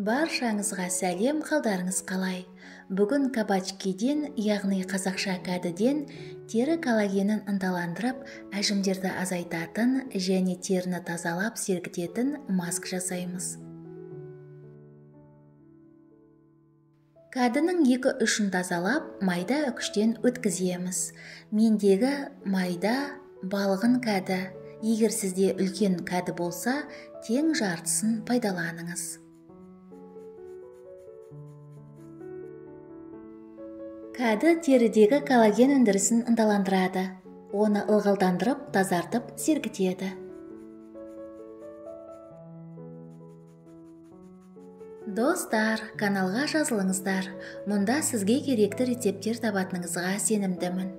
Баршаңызға сәлем, қалдарыңыз қалай? Бүгін кабачкиден, яғни қазақша кәдіден тері коллагенін ынталандырып, әжімдерді азайтатын және теріні тазалап сергітетін маск жасаймыз. Кәдінің екі ұшын тазалап, майда үкіштен өткіземіз. Мендегі майда балғын кәді. Егер сізде үлкен кәді болса, тең жартысын пайдаланыңыз. Кәді терідегі коллаген өндірісін ынталандырады. Оны ылғалдандырып, тазартып, сергітеді. Достар, каналға жазылыңыздар. Мұнда сізге керекті рецепттер табатыныңызға сенімдімін.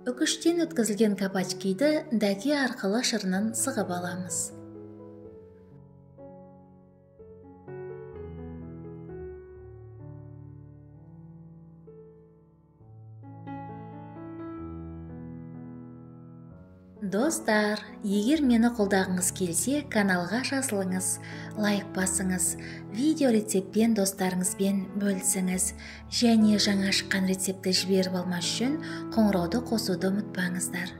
Үкіштен өткізілген кабачкиді дәке арқылы шырынын сығып аламыз. Достар, егер мені қолдағыңыз келсе, каналға жазылыңыз, лайк басыңыз, видео рецептпен достарыңызбен бөлісіңіз және жаңа шыққан рецептті жіберіп алмас үшін қоңырауды қосуды ұмытпаңыздар.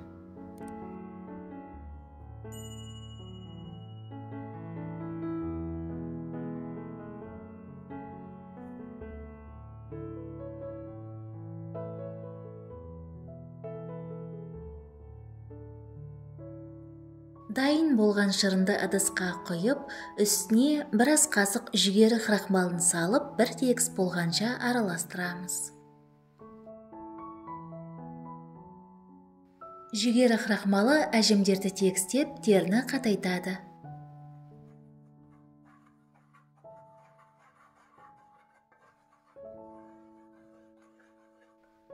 Дайын болған шырынды ыдысқа құйып, үстіне біраз қасық жүгері крахмалын салып, бір тегіс болғанша араластырамыз. Жүгері крахмалы әжімдерді тегістеп, теріні қатайтады.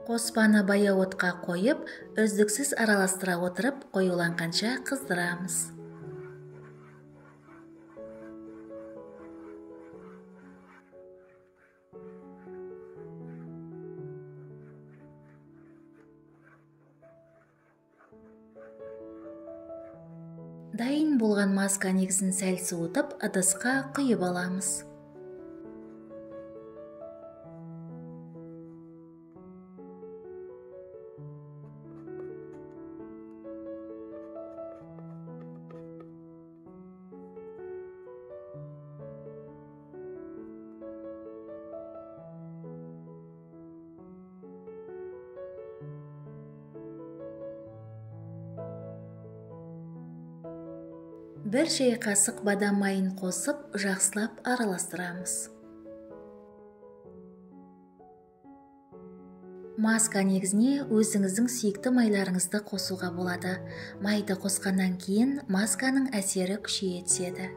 Қоспаны баяу отқа қойып, үздіксіз араластыра отырып, қоюланғанша қыздырамыз. Дайын болған маска негізін сәл суытып, ыдысқа құйып аламыз. Бір шай қасық бадам майын қосып, жақсылап араластырамыз. Маска негізіне өзіңіздің сүйікті майларыңызды қосуға болады. Майды қосқаннан кейін масканың әсері күшейе түседі.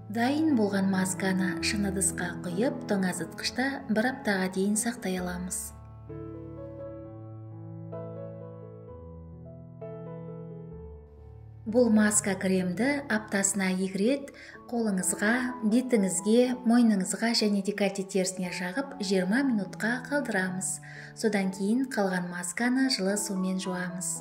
Дайын болған масканы шыны ыдысқа құйып, тоңазытқышта бір аптаға дейін сақтай аламыз. Бұл маска кремді аптасына 2 рет қолыңызға, бетіңізге, мойныңызға және декольте терісіне жағып 20 минутқа қалдырамыз. Содан кейін қалған масканы жылы сумен жуамыз.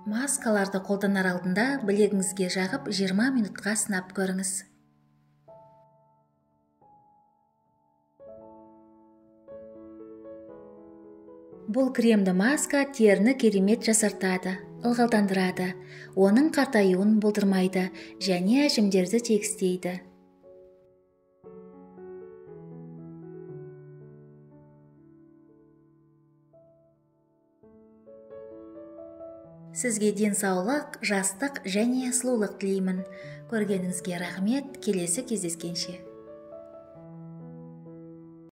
Маскаларды қолданар алдында білегіңізге жағып 20 минутқа сынап көріңіз. Бұл кремді маска теріні керемет жасартады, ылғалдандырады, оның қартаюын болдырмайды және әжімдерді тегістейді. Сізге денсаулық, жастық және сұлулық тілеймін. Көргеніңізге рахмет, келесі кездескенше.